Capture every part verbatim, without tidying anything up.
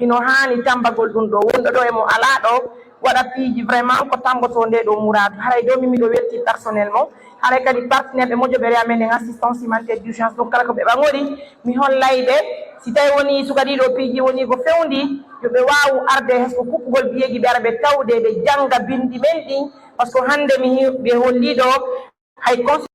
Hino haani tammbagol ɗum ɗo, wonɗo ɗo e mo alaa ɗo waɗa piiji, vraiment ko tammbotoo nde ɗo muraadu. Haray ɗo min miɗo weltii personnellement, haray kadi partenaire ɓe moƴƴo ɓe rewa men en assistance humanitaire d'urgence, donc kala ko ɓe ɓaŋori mi hollayɓe. Si tawi woni suka ɗiɗo piiji woni ko fewndi, yo ɓe waawu arde hesgo kuppugol biyeeji, ɓe ara ɓe tawde, ɓe jannga binndi men ɗin, parce que hannde mi hi-, ɓe holli ɗo hay cons-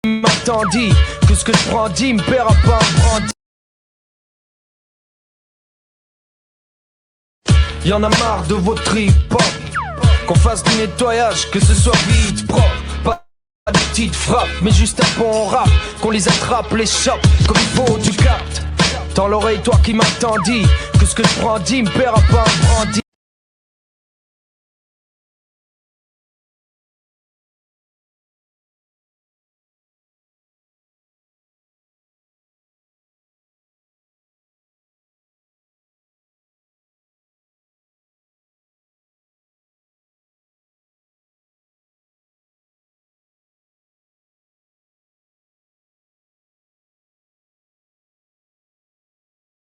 M'attendis que ce que je brandis me paiera pas un brandi. Y en a marre de votre trip hop. Qu'on fasse du nettoyage, que ce soit vite propre. Pas de petites frappes, mais juste un bon rap. Qu'on les attrape, les chope comme il faut du cap. Dans l'oreille, toi qui m'attendis, que ce que je brandis me paiera pas un brandi.